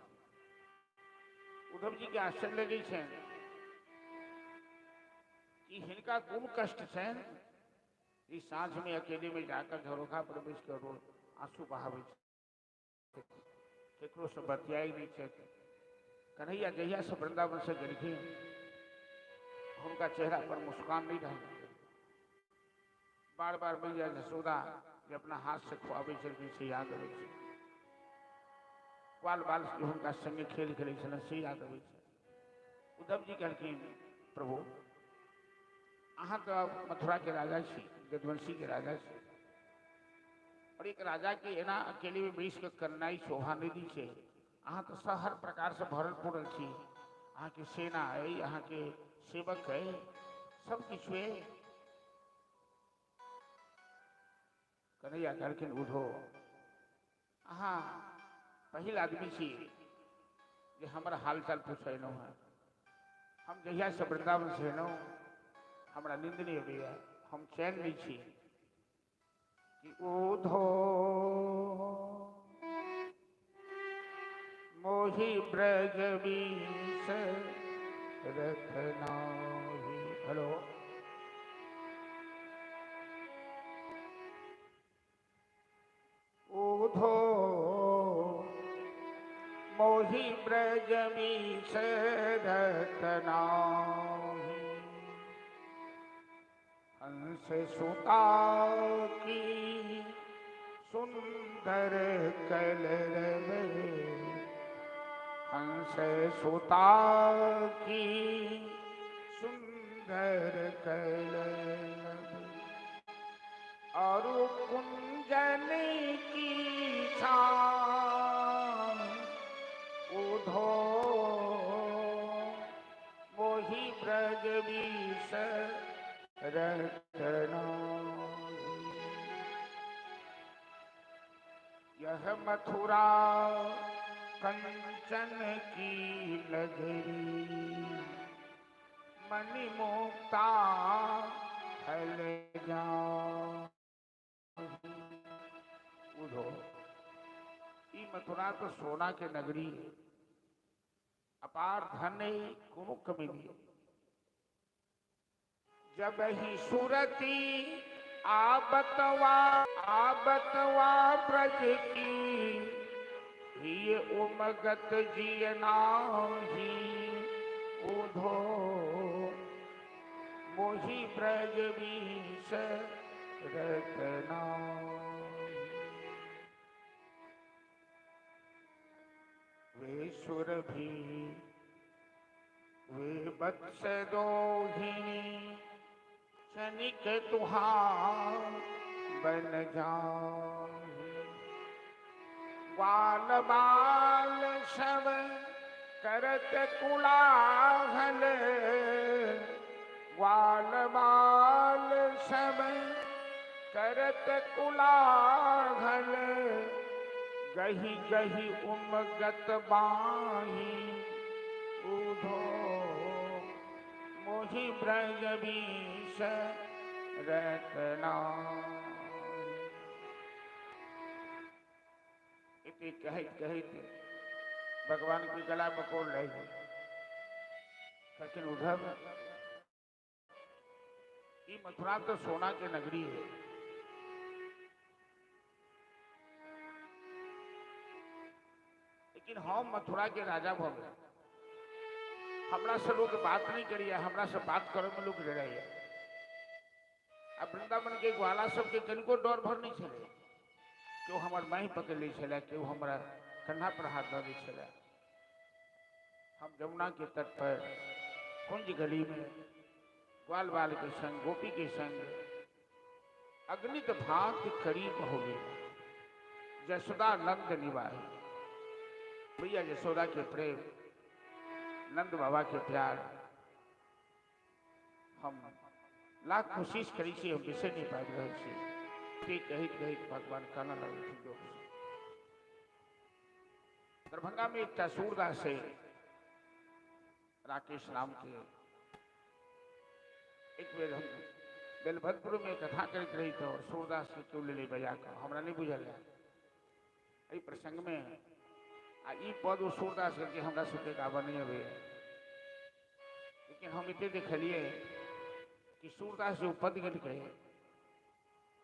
उद्धव जी के आश्चर्य लगै छनि कि हिनका कोन कष्ट छनि, ई साँझ में अकेले में जाकर झरोखा पर बैस कऽ रोज आंसू बहाबै छथि, केकरो से बतियाइ नहि छथि। कन्हैया जहिया से वृंदावन से गेलखिन हुनका चेहरा पर मुस्कान नहीं रहल। बार बार मैया जसोदा जे अपना हाथ से खुआबै छलखिन से याद अबै छै, बाल बाल जे हुनका संगे खेल खेलै छलनि से याद अबै छै। उद्धव जी कहलखिन प्रभु अहाँ तऽ मथुरा के राजा छी, यदुवंशी के राजा छी, और एक राजा के एना अकेले में बैस के करनाइ शोभा नहीं दै छै। अहाँ तऽ सब हर प्रकार से भरल पूरल छी, अहाँके सेना अइ, अहाँके सेवक अइ, सब किछु अइ। कन्हैया कहलखिन उधो अहाँ पहिल आदमी छी जे हमर हालचाल पूछेलहुँ हेँ। हम जहिया से वृंदावन से एलहुँ हमरा नींद नहीं अबैया, हम चैन नहीं छी कि उधो मोहि ब्रज बीस रखनाही। हेलो उधो मोहि ब्रज बीस रखनाही, हंस सुता की सुंदर कलरव, हंस सुता की सुंदर कलरव, और कुंजन की छां उधो मोहि ब्रज बीस रतना। यह मथुरा कंचन की नगरी, मणिमुक्ता फल जाहि। उधो ई मथुरा तो सोना के नगरी है, अपार धन है, कोनो कमी नहीं। जब ही सुरती आबतवा आबतवा ब्रज की, ये उमगत जिय नाही। उधो मोहि ब्रज बीस रतना। वे सुरभि वे वत्स दोहिनी, क्षणिक तुहार बन जाहि। ग्वाल बाल सब करत कुलाहल, ग्वाल बाल सब करत कुलाहल, गही गही उमगत बाही। उधो मोहि ब्रज बीस रतना। इति कहैत कहैत भगवान की गला बकोड़ रही। कहलखिन उद्धव ई मथुरा तो सोना के नगरी है, लेकिन हम मथुरा के राजा भऽ गेल, हमरा से लोग बात नहीं करिए, हमरा से बात करे में लोग डराइए। आ वृंदावन के ग्वाला सबके कनिको डर भर नहीं छलै, केओ हमर बाँहि पकड़ि लै छलै, केओ हमरा कन्हा पर हाथ दऽ दै छलै। हम जमुना के तट पर कुंज गली में ग्वाल बाल के संग गोपी के संग अग्नित भांति करीब हो गए जसोदा नंद निवाही। भैया जसोदा के प्रेम, नंद बाबा के प्यार, हम लाख कोशिश करी छी, हम बिसरि नहीं पाबि रहल छी। कहैत कहैत भगवान कानऽ लगलखिन जोर से। दरभंगा में एकटा सूरदास है राकेश नाम के। एक बेर हम बेलभद्रपुर में कथा करैत रही तो सूरदास के क्यों ले बजा कऽ, हमरा नहीं बुझल है। एहि प्रसंग में आ ई पद ओ सूरदास करके हमरा सबके गाबऽ नहीं अबैया, लेकिन हम एते देखलिए कि सूरदास जो पद गेलकै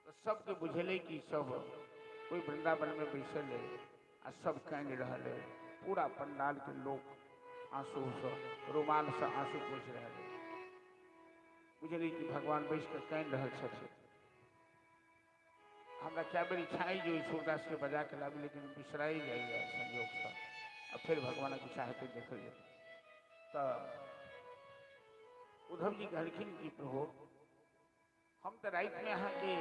तो सबके बुझेलै कि सब कोई वृंदावन में बैसल है आ सब कानि रहल है, पूरा पंडाल के लोग आंसू से रुमाल से आंसू पोछि रहल है। बुझलिए कि भगवान बैस के कानि रहल छथिन। हमरा कए बेर इच्छा अइ जे सूरदास के बजा के लाबी, लेकिन बिसराई जाइए संयोग से, आ फिर भगवानक इच्छा हेतै देखल जेतै। तऽ उद्धव जी कहलखिन कि प्रभु हम तऽ रातिमे अहाँके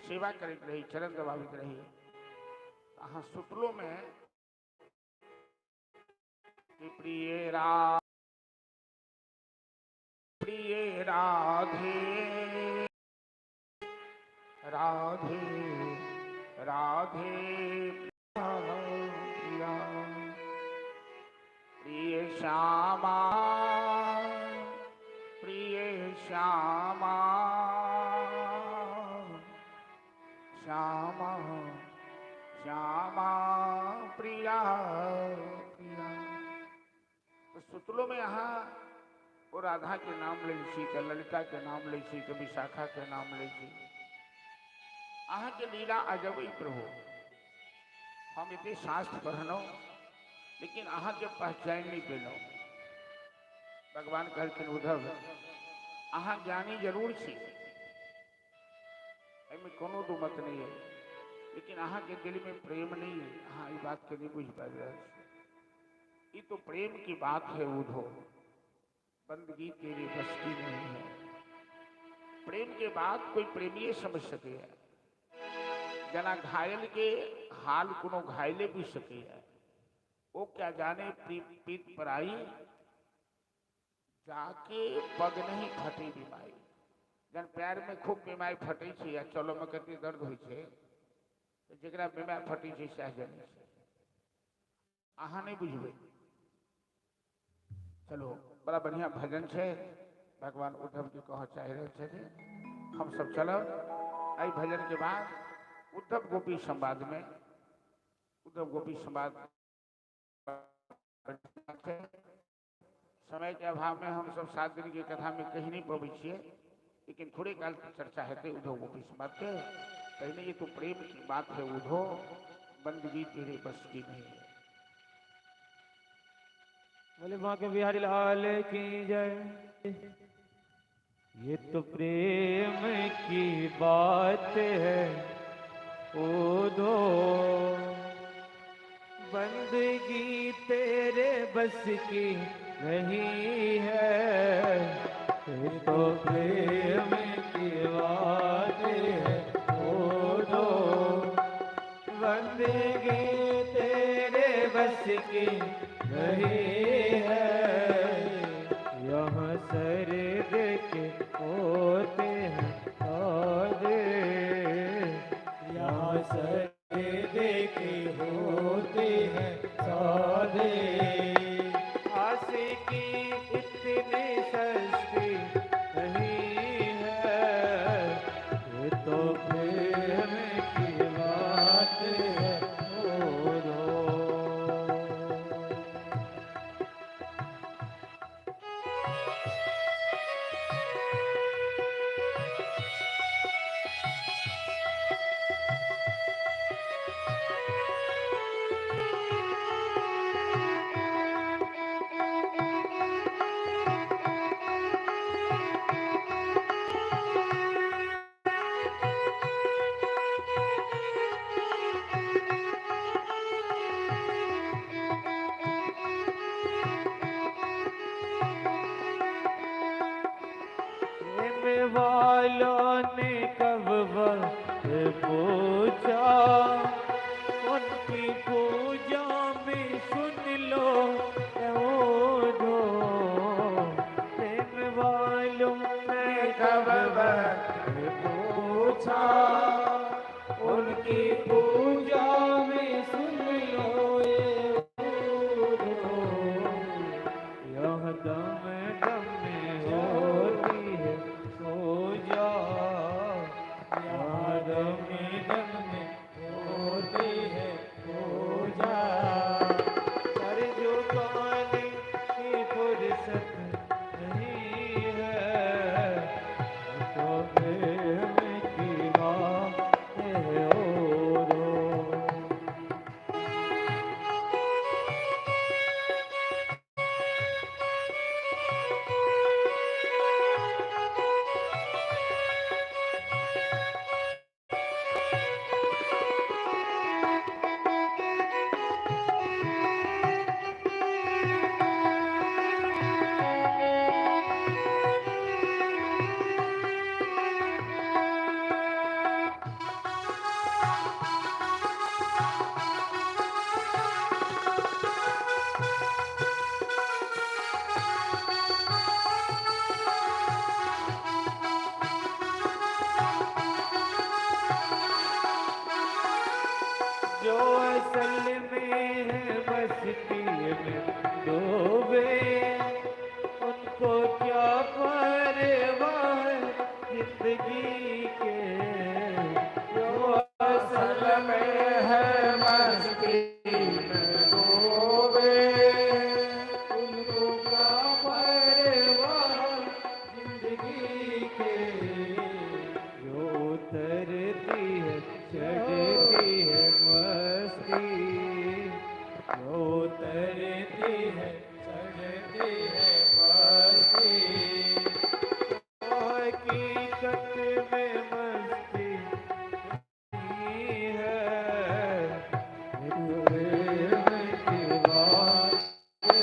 सेवा करैत रही, चरण दबाबैत रही, अहाँ सुतलोमे कि प्रिय प्रिय राधे राधे राधे प्रिया प्रिय श्यामा प्रिय श्यामा श्यामा श्यामा प्रिया प्रिया। तो सुतलो में अहाँ ओ राधा के नाम लै छी, तऽ ललिता के नाम लै छी, तऽ विशाखा के नाम लै छी। अहाँ के लीला अजब प्रभु। हम एते शास्त्र पढ़लहुँ लेकिन अहाँ के पहचान नहीं पेलहुँ। भगवान कहलखिन उद्धव अहाँ ज्ञानी जरूर छी, एहिमे कोनो दू मत नहीं है, लेकिन अहाँ के दिल में प्रेम नहीं है, अहाँ ई बात के नहीं बुझि पाबि रहल छी। ये तो प्रेम की बात है उद्धव, बंदगी तेरे बस की नहीं है। प्रेम के बात कोई प्रेमीये समझ सके है, जना घायल के हाल कोनो घायले बुझ सके है। वो क्या जाने प्रीत पर आई, जाके पग नहीं फटे बीमारी। जन पैर में खूब बीमारी फटे छै आ चलो में कते दर्द होइ छै, तो जकरा बीमारी फटे छै सएह जानै छै, अहाँ नहीं बुझबै। चलो बड़ा बढ़िया भजन छै, भगवान उद्धव जी कह चाहि रहल छथिन। हम सब चलब एहि भजन के बाद उद्धव गोपी संवाद में। उद्धव गोपी संवाद समय के अभाव में हम सब 7 दिन के कथा में कहीं नहीं पबै छियै, लेकिन थोड़े काल की चर्चा हेतै उद्धव गोपी संवाद के। पहले ये तो प्रेम की बात है उद्धव, बंदगी तेरे बस की नहीं है। बोले माँ के बिहारी लाल की जय। ये तो प्रेम की बात है उद्धव, बंदगी तेरे बस की नहीं है। ये तो प्रेम की बात है उद्धव, बंदगी तेरे बस की नहीं है। यहाँ सर के होते हैं सौदे, यहाँ सर के होते हैं सौदे। आशिकी इतनी सस्ती नहीं है, ये तो प्रेम की बात है उद्धव। वालों ने कब वक्त पूछा, उनकी पूजा में सुन लो उद्धव। प्रेम वालों ने कब वक्त पूछा, उनकी पूजा में सुन लो उद्धव। यह दम दम में होती है पूजा, यहाँ दम दम में होती है पूजा। असल में है मस्ती में डूबे, उनको क्या परवाह जिंदगी के। जो असल में है मस्ती में डूबे, उनको क्या परवाह जिंदगी के। जो उतरती है चढ़ती है मस्ती, जो उतरती है चढ़ती है मस्ती, हकीकत में मस्ती नहीं है। प्रेम की बात है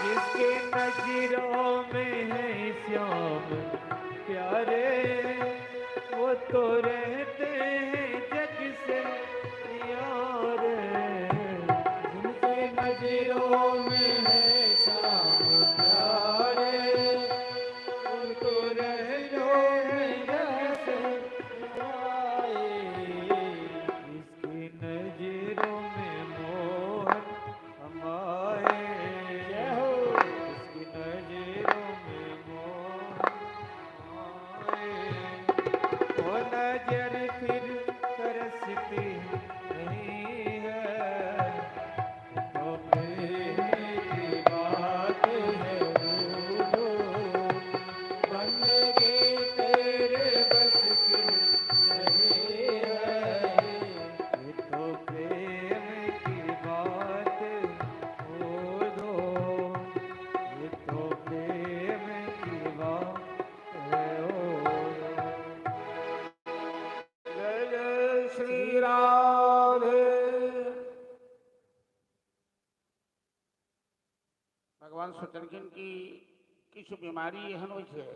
जिसके नजरों में है श्याम प्यारे, वो तो रहते हैं जग से यारे। जिनके नजरों में है श्याम प्यारे, उनको रहते हैं जग से यारे। जिसकी नजरों में मोहन हमारे, इसकी नजरों में मोहन आए, वो नजर फिर तरसती नहीं है। तो प्रेम की बात है वो, बंदगी तेरे बस की नहीं है। ये तो प्रेम की बात हो दो, ये तो प्रेम की बात है ओ। जय जय श्री राधे। भगवान सोचलखिन कि किछु बीमारी एहन होइ छै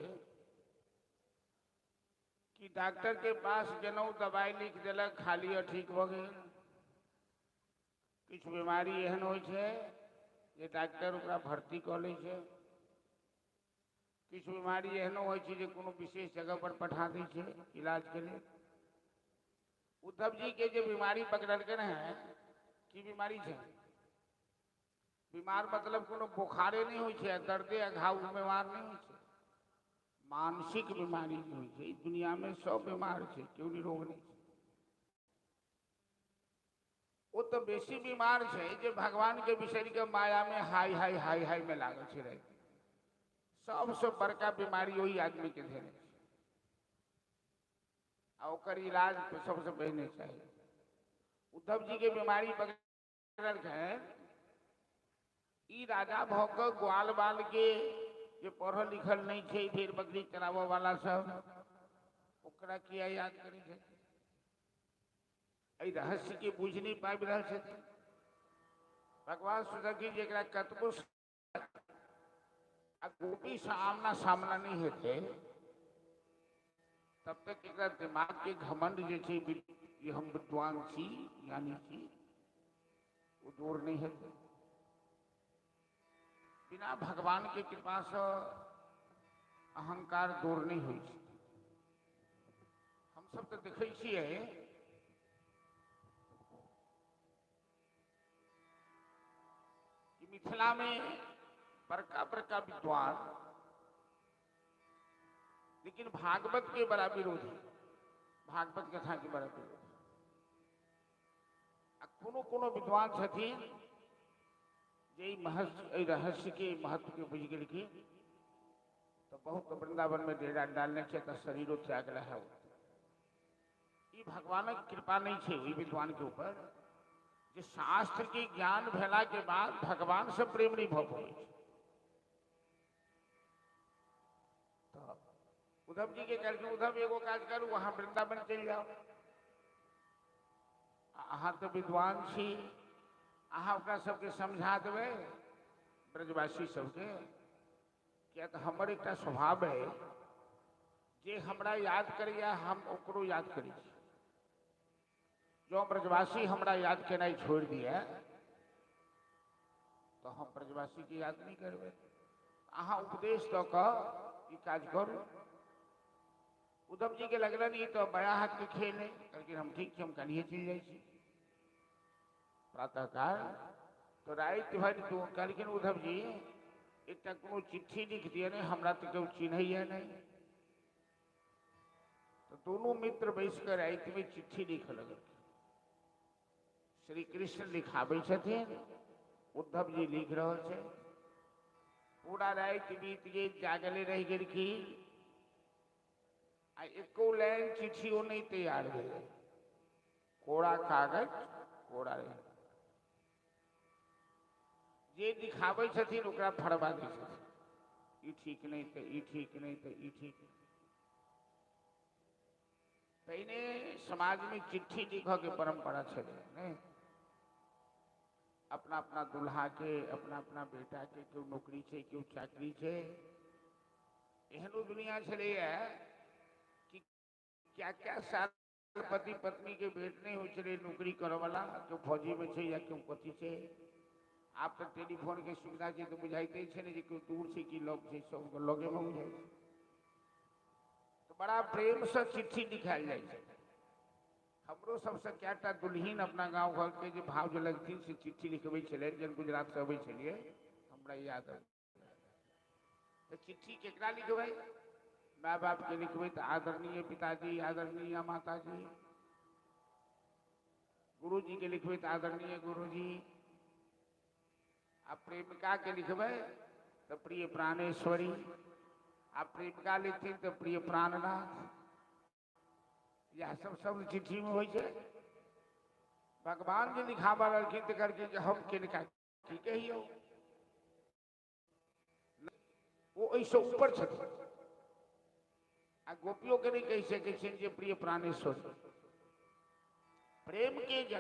कि डॉक्टर के पास गेलहुँ, दवाई लिख देलक, खा लिअ, ठीक भऽ गेल। किछु बीमारी एहन होइ छै जे डॉक्टर ओकरा भर्ती कऽ लै छै। किछु बीमारी एहनो होइ छै जे कोनो विशेष जगह पर पठा दै छै इलाज के लेल। उद्धव जी के जे बीमारी पकड़लकनि हेँ, की बीमारी छै? बीमार मतलब कोनो बोखारे नहि होइ छै, दर्दे आ घाव बीमार नहि होइ छै, मानसिक बीमारी जे होइ छै। ई दुनिया में सब बीमार छै, केओ निरोग नहि छै। ओ तऽ बेसी बीमार छै जे भगवान के बिसरि के माया में हाय हाय हाय हाय में लागल छै राति। सबसँ बड़का बीमारी ओहि आदमी के धेने छै आ ओकर इलाज सबसँ पहिने चाही। उद्धव जी के बीमारी पकड़लखिन, ई राजा भऽ कऽ ग्वाल बाल के जे पढ़ल लिखल नहि छै, भेड़ बकरी चराबऽ वाला सब, ओकरा किया याद करै छथिन? एहि रहस्य के बुझि नहि पाबि रहल छथिन। भगवान सोचलखिन जे एकरा कतबो आ गोपी से आमना सामना नहि हेतै तब तक एकरा दिमाग के घमंड जे छै जे हम विद्वान छी, ज्ञानी छी, ओ दूर नहि हेतै। बिना भगवान के कृपा से अहंकार दूर नहि होइ छै। हम सब तऽ देखै छियै कि मिथिला में बड़का बड़का विद्वान, लेकिन भागवत के बड़ा विरोधी, भागवत कथा के बड़ा विरोधी। आ कोनो कोनो विद्वान छथिन जे एहि रहस्य के महत्व के बुझि गेलखिन तऽ बहुत वृंदावन में डेरा डालने छै तऽ शरीरो त्याग रहा। ई भगवानक कृपा नहीं छै ओहि विद्वान के ऊपर जे शास्त्र के ज्ञान भेला के बाद भगवान से प्रेम नहीं भऽ पबै छै। तऽ उद्धव जी के कहलखिन उद्धव एगो काज करू, अहाँ वृंदावन चलि जाउ, अहाँ तऽ विद्वान छी, अहाँ ओकरा सबके समझा देबै ब्रजवासी सबके, किया तऽ हमर एकटा स्वभाव है जे हमरा याद करैया हम ओकरो याद करै छी। जँ ब्रजवासी हमरा याद केनाइ छोड़ि दिए तऽ हम ब्रजवासी के याद नहीं करबै। अहाँ उपदेश दऽ कऽ ई काज करू। उद्धव जी के लगलनि ई तऽ बड़ा हाथ के खेल है, कहलखिन हम ठीक छी, हम कनिए चलि जाइ छी। प्रातःकाल तो राति भरि तू कहलखिन उद्धव जी एकटा कोनो चिट्ठी लिख दिअ ने, हमरा तऽ केओ चिन्हैया नहीं। तो दोनों मित्र बैस कऽ राति में चिट्ठी लिखऽ लगलखिन। श्री कृष्ण लिखाबै छथिन, उद्धव जी लिख रहल छै। पूरा राति बीत गेल, जागले रहि गेलखिन आ एको लाइन चिट्ठियो नहीं तैयार भेलै, कोरा कागज कोरा रहि। जे दिखाबै छथिन ओकरा फड़बा दै छथिन, ई ठीक नहीं तऽ ई ठीक नहीं तऽ ई ठीक नहीं। पहिने समाज में चिट्ठी लिखऽ के परंपरा छलै ने, अपना अपना दुल्हा के, अपना अपना बेटा के, केओ नौकरी छै केओ चाकरी छै। एहनो दुनिया छलैया कि क्या क्या साल पति पत्नी के भेंट नहीं होइ छलै नौकरी करऽ वाला, केओ फौजी में छै या केओ कथी छै। आब तऽ टेलीफोन के सुविधा छै तऽ बुझाइते छै ने जे केओ दूर छै कि लग छै, सब लगे में बुझाइ छै। तऽ बड़ा प्रेम से चिट्ठी लिखायल जाइ छै। हमरो सबसे कएटा दुल्हिन अपना गाँव घर के जे भाव जे लगथिन से चिट्ठी लिखबै छलै, जब गुजरात से अबै छलियै हमरा याद अबै। तऽ चिट्ठी केकरा लिखबै? माय बाप के लिखबै तऽ आदरणीय पिताजी, आदरणीय माताजी। गुरुजी के लिखबै तऽ आदरणीय गुरुजी। आ प्रेमिका के लिखबै तऽ प्रिय प्राणेश्वरी। आ प्रेमिका लिखथिन तऽ प्रिय प्राणनाथ। इएह सब शब्द चिट्ठी में होइ छै। भगवान जे लिखाबऽ लगलखिन तऽ कहलखिन जे हम किनका की कहियौ, ओ एहिसँ ऊपर छथिन। आ गोपियो के नहीं कहि सकै छियनि जे प्रिय प्राणेश्वर। प्रेम के